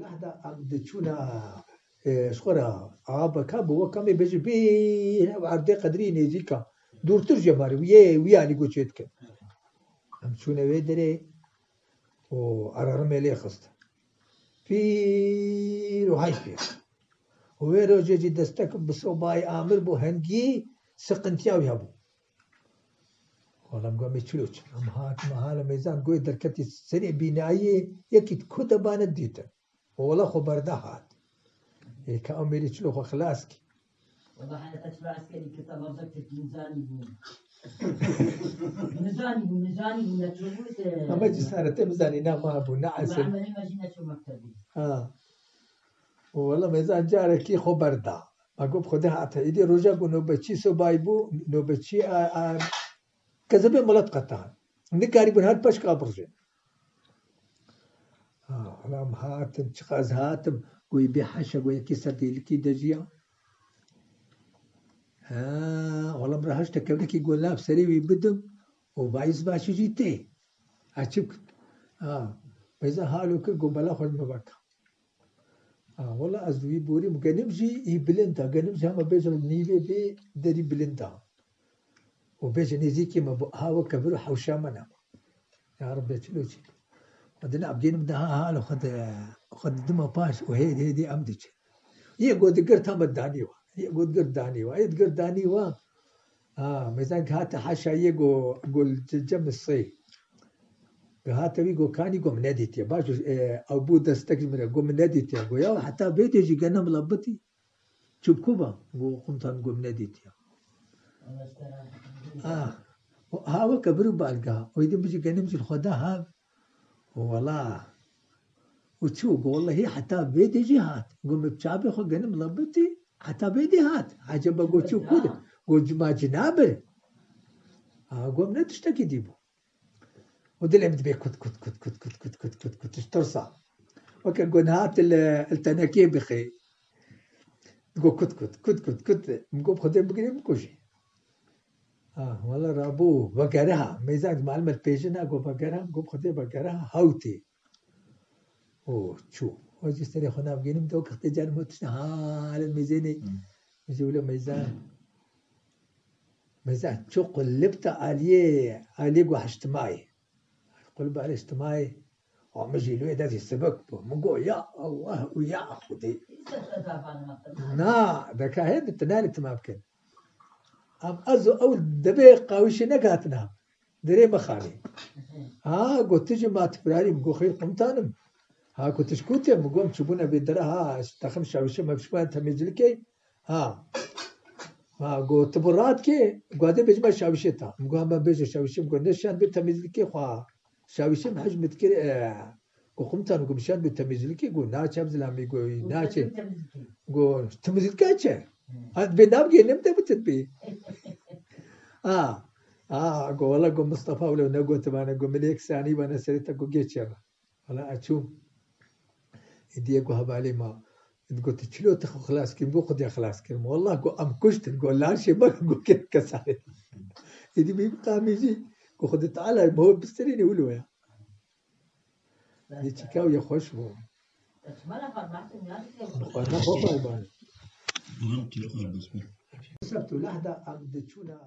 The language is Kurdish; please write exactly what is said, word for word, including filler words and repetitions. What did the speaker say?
Lehda em diçûna, e, ji xwe re, a, beka bi wek em ê bêjin, bê erdê qedrî nêzîka. Dûrtir ji mar, wî yê, wî alî goçê dikin. Em çûne wê derê û ararimê lê xist. Pîr û hay pîr. Û wê rojê jî destek bi sobayê amir bû, hingî siqintiya wî hebû. Wala em got, em ê çilo çin. Em hatin, hala mêzan goyê derketî serê bînayê, yekî ku de bane dîtin. Wala xwe berda hat. Ê, ka em êrî çilo xwe xilas kî. Wala hene te çilo eskerî kir, te mabzek tek nizanî bû. Nizanî bû, nizanî bû, neço bû te. Ama cîsare te bizanî, na ma bû, na esil. Ama me jî neço mektebî. Ha. Wala mêzan carekî xwe berda. Ma got, Xwedê hate. Îdî roja ku nobetçî sobayî bû, nobetçî a, a, kezebê milet qetan. Nikarîbûn her peşka birjên. Ha, wala em hatin, çiqas hatim, got, bê heşe, got, yekî ser dêlikî de jiya. Ha, wala em re heşte kevlikî got, lav serê wî bidim û bayis başî jî tê. Ha, çi bikim? Ha, mêzan halo kir, got, bela xwe ji min veke. Ha, wala ez wî borîm, genim jî î bilind e, genim jî hema bêjin nîvê bê derî bilind e. Û bêje nêzîkî me bû, ha weke vir û hewşa me nebû. Ya Rebbi, çilo çi? Xwedê ne, em genim de ha, ha, xwe de, xwe de dima paş û hêdî, hêdî em diçin. Yê got digirt hema danî wa. Yê got digirt danî wa. Yê digirt danî wa. Ha, mêzan ki hate heşa yê go, go li ce-, cem sê. Gihate wî go kanî go min nedîtiye. Baş, e, ew bû destek ji min re. Go min nedîtiye. Go ya heta vê dê jî genim labitî. Çû bi ku ba? Go komutan go min nedîtiye. Ah, ha weke bir û balga. Oydin bijî genim jî li xwe da ha. Wala. Û çû go wellehî heta vê dê jî hat. Go min bi çavê xwe genim labitî. Heta vê dê hat. Eceba go çû ku de? Go cima cinabir. Ha, go min ne tiştekî dî bû. Û dilê min dibê kut, kut, kut, kut, kut, kut, kut, kut, kut, ji tirsa. Weke gon hat li, li tenekê bixê. Digo kut, kut, kut, kut, kut. Min got, Xwedê bigirê bikujê. Ha, wala rabû, vegere ha. Mêzan malime li pêjin ha, got, vegere ha, min got, Xwedê vegere ha, hewtê. Û çû. Û jî serê xwe navgênim de, weke xwedê carim got, tişta ha, li mêzênê. Hmm. Min jî wilo mêzan. Mêzan çû qulip te aliyê, aliyê go hiştimayê. Qulip aliyê hiştimayê. Û min jî li wê de jî sibik bû. Min got, ya Allah û ya Xwedê. Na, deka hê di tinarê tima bikin. Em ez û ew dibê qawişê negatine. Derê mexanê. Ha, got, tu jî ma tu firarî? Min got, xêr komutanım. Ha, got, tu ji ku tê? Min got, em çûbûne vê dere ha, texim şawişê me bişkûne temizlikê. Ha. Ha, got, tu bi radkê, got, dê bêjime şawişê ta. Min got, hema bêje şawişê, min got, ne şand bê temizlikê xwe. Şawişê min hej min dikir, e, got, komutanım, got, min şand bê temizlikê, got, naçe, em zilamî, got, naçe. Got, temizlikê çi? Hmm. Ha, bê navgê nim de bitit bê. Ha. Ha, got, wala, got, Mustafa, wilo ne got, bana, got, min yek sanî bana serê te, got, geç ya. Wala, ez çûm. Êdî yê got hevalê ma. Got, tu çilo tu xwe xilas kir? Got, Xwedê xilas kirim. Wallah, got, em kuştin. Got, laşê me, got, kir kesanê. Êdî bî qamî jî. Got, Xwedê Teala me hol bisterînê wilo ya. Yê çîka û yê xweş bû. Xwe ne xwe bay bay. Sebt û lehda em diçûna.